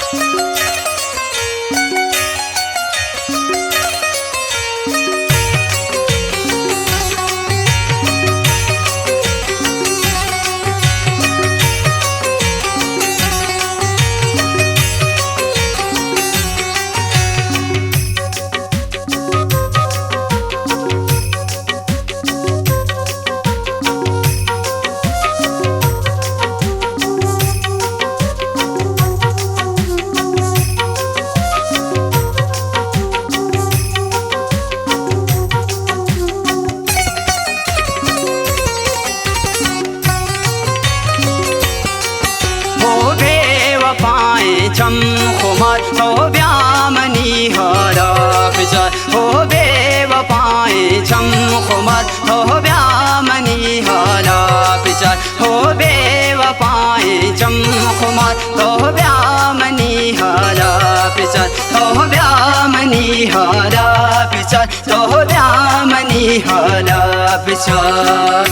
ہو بے وفائیں چم خمار، تو بیا منی حالا بچار۔ ہو بے وفائیں چم خمار، تو بیا منی حالا بچار۔ ہو بے وفائیں چم خمار، تو بیا منی حالا بچار۔ تو بیا منی حالا بچار۔ تو بیا منی حالا بچار۔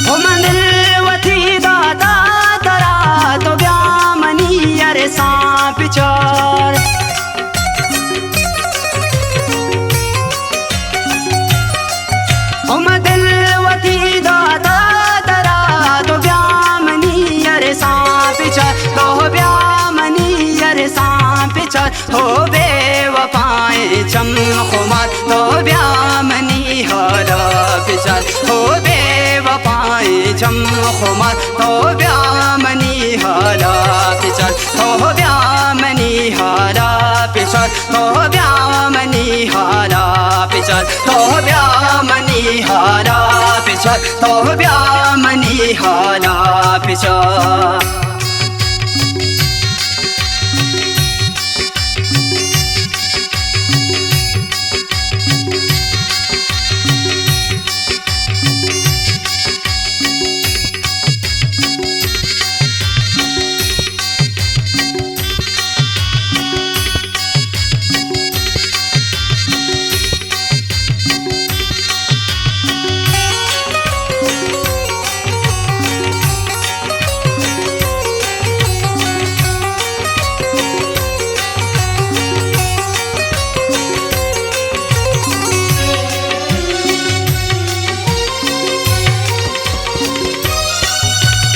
او من دل وتی داتا ترا، تو بیا منی ارساں بچار۔ او من دل وتی داتا ترا، تو بیا منی ارساں بچار، تو بیا منی ارساں بچار۔ ہو بے وفائیں چم خمار، تو بیا منی حالا بچار۔ ہو بے وفائیں چم خمار، تو بیا منی حالا بچار۔ تو بیا منی حالا بچار۔ تو بیا منی حالا بچار۔ تو بیا منی حالا بچار۔ تو بیا منی حالا بچار۔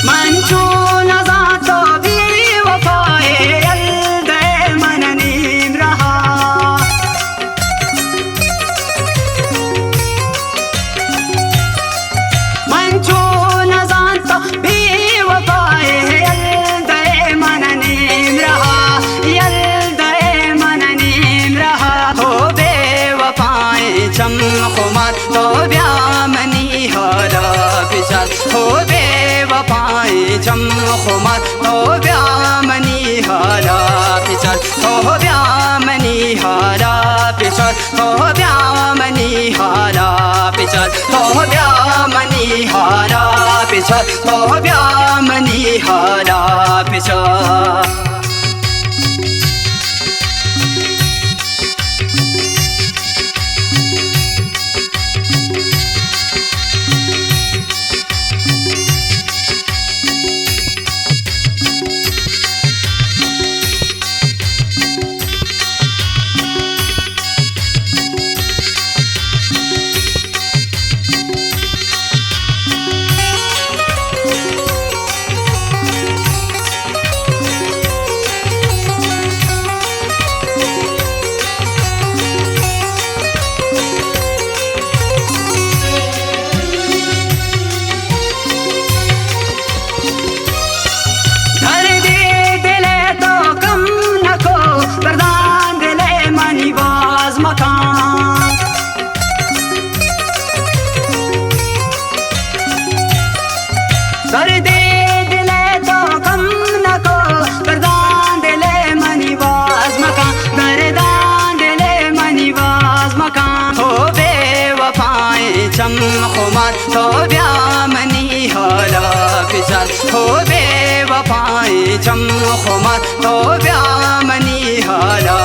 من چو نزان تو بے وفائے، یل دئے من نیم رہا۔ من چو نزان تو بے وفائے، یل دئے من نیم رہا، یل دئے من نیم رہا۔ ہو بے وفائیں چم خمار، تو بیا منی حالا بچار۔ ہو بے وفائیں چم خمار، تو بیا منی حالا بچار۔ تو بیا منی حالا بچار۔ تو بیا منی حالا بچار۔ تو بیا منی حالا بچار۔ تو بیا منی حالا بچار۔ تو بیا منی حالا بچار، تو بے وفائیں چم خمار، تو بیا منی حالا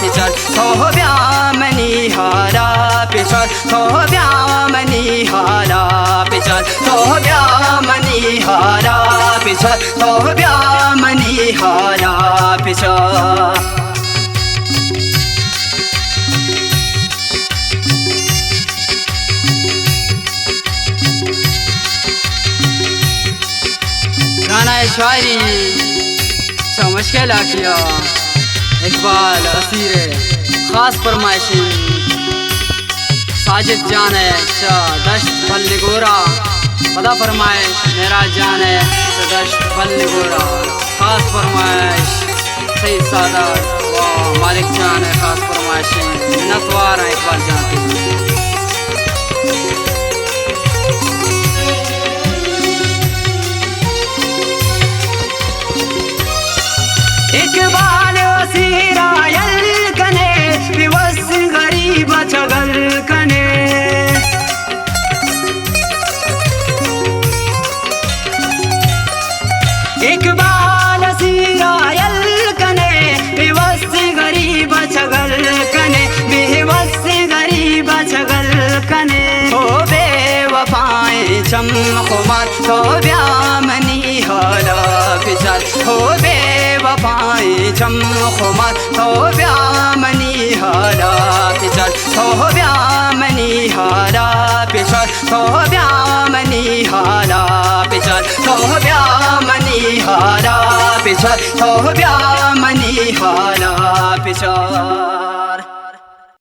بچار، تو بیا منی حالا بچار، تو بیا منی حالا بچار، تو بیا منی حالا بچار، تو بیا منی حالا بچار۔ گانا ءِ شاعری چہ مشکل علاقہ ءَ اقبال اسیر ءِ خاص فرمائش اِنت۔ ساجد جان ءِ چہ دشت بل نگورا، پدا فرمائش معراج جان ءِ چہ دشت بل نگورا، خاص فرمائش۔ سید سادات و مالک جان ءِ خاص فرمائش اِنت۔ منتوار آں اقبال جان تئی۔ اقبال اسیرا یل کنے، بے وس غریب چگل کنے۔ اقبال اسیرا یل کنے، بے وس غریب چگل کنے، بے وس غریب چگل کنے۔ او بے وفائیں چم خمار، تو بیا منی حالا بچار، او بے وفائیں چم خمار، تو بیا منی حالا بچار، تو بیا منی حالا بچار، تو بیا منی حالا بچار، تو بیا منی حالا بچار، تو بیا منی حالا بچار۔